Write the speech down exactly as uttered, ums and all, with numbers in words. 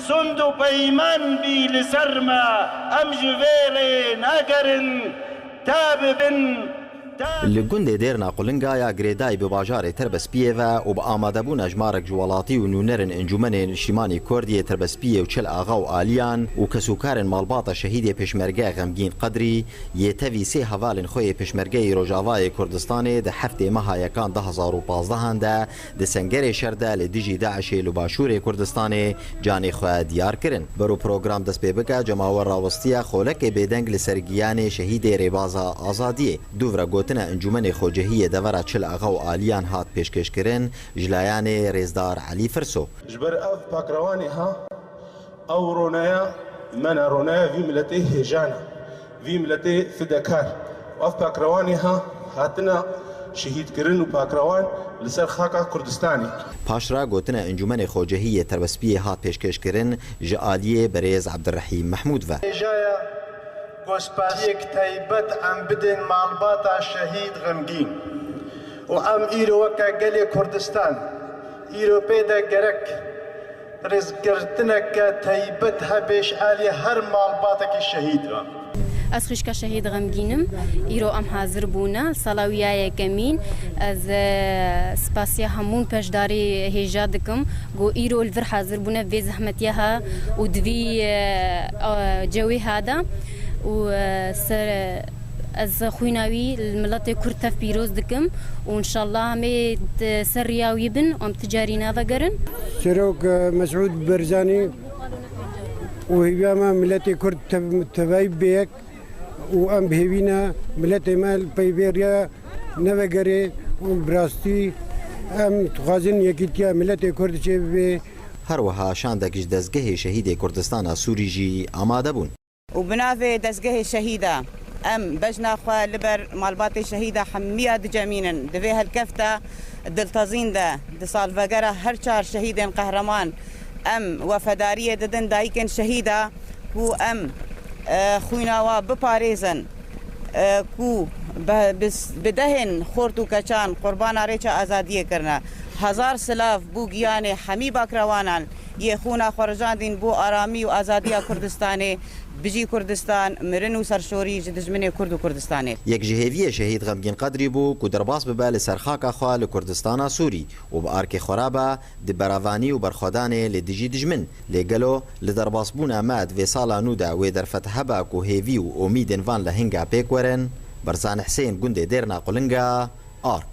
Tund û peyman bî li ser me, em ji vê rê nagerin, te bibin, te Li gundê Dêrna Qulinga ya girêdayî bi bajarê Terbespiyê ve û bi amadebûna jimarek ji welatî û nûnerên Encûmenê Nişîmanî Kurdî yê Terbespiyê û Çil Axa û Aliyan û kesûkarên malbata şehîdê Pêşmerge Xemgîn Qedrî yê tevî sê hevalên xwe yê Pêşmergeyê Rojavayê Kurdistanê di heftê meha yekan du hazar û pazdehan de di sengerê şer de li dijî DAIŞê li Başûrê Kurdistanê canê xwe diyar kirin. Bero program dest pê bike, cemawer rawestiye xolekê bêdeng li ser giyanê şehîdê Rêbaza Azadiyê. Dûvre gotina Encûmenê Xocehiyê devera Çil Axa û Aliyan hat pêşkêşkirin ji layanê Rêzdar Elî Firso. Ji ber ev pakrewanê ha, ew roneya me ne, roneya vî miletê hêja ne, vî miletê fidekar. Ev pakrewanê ha, hatine şehîdkirin û pakrewan li ser xaka Kurdistanê. Paşra gotina Encûmenê Xocehî yê Terbespiyê hat pêşkêşkirin ji aliyê berêz Ebdirehîm Mehmûd ve. Hêjaya ku spasiyek taybet em bidin malbata şehîd Xemgîn û em îro weke gelê Kurdistan îro pê de gerek rêzgirtineke taybet hebe ji alî her malbatekî şehîd ve. Ez xwişka şehîd Xemgîn im. Îro em hazir bûne. Sala wî ya yekemîn. Ez, e, spasiya hemûn beşdarî hêja dikim. Ku îro li vir hazir bûne vê zehmetiya ha û di vî, e, e, cewê ha de. Û, e, ser, e, Ez xwîna wî li miletê Kurd tev pîroz dikim û înşallah em ê di ser riya wî bin, em ti carî navegerin. Serok, e, Mesûd Barzanî û hêviya me miletê Kurd tev-, tevayî bê yek û em bi hêvî ne miletê me li pey vê riya nevegere û bi rastî em dixwazin yekîtiya miletê Kurd çêbibe. Her wiha şandek ji dezgehê şehîdê Kurdistana Sûrî jî amade bûn. Û bi navê dezgehê şehîda em bejna xwe li ber malbatê şehîda hemiya dicemînin. Di vê helkefta diltezîn de, di salvegera her çar şehîdên qehreman em wefedariyê didin dayikên şehîda ku em, e, xwîna wa biparêzin, e, ku bi, bi, bi dehên xort û keçan qurbana rêça azadiyê kirine. Hezar silav bo giyanê hemî bakrewanan yê xwîna xwe rijandîn bo aramî û azadiya Kurdistanê. Bijî Kurdistan, mirin û serşorî ji dijminê Kurd û Kurdistanê. Yek ji hêviyê şehîd Xemgîn Qedrî bû ku derbas bibe li ser xaka xwe li Kurdistana Sûrî û bi arkê xwe re be di berevanî û berxwedanê li dijî dijmin. Lê gelo li derbasbûna me di vê sala nû de wê derfet hebe ku hêvî û omîdên van li hinga pêk werin? Berzan Hisên, gundê Dêrna Qulinga, Ark.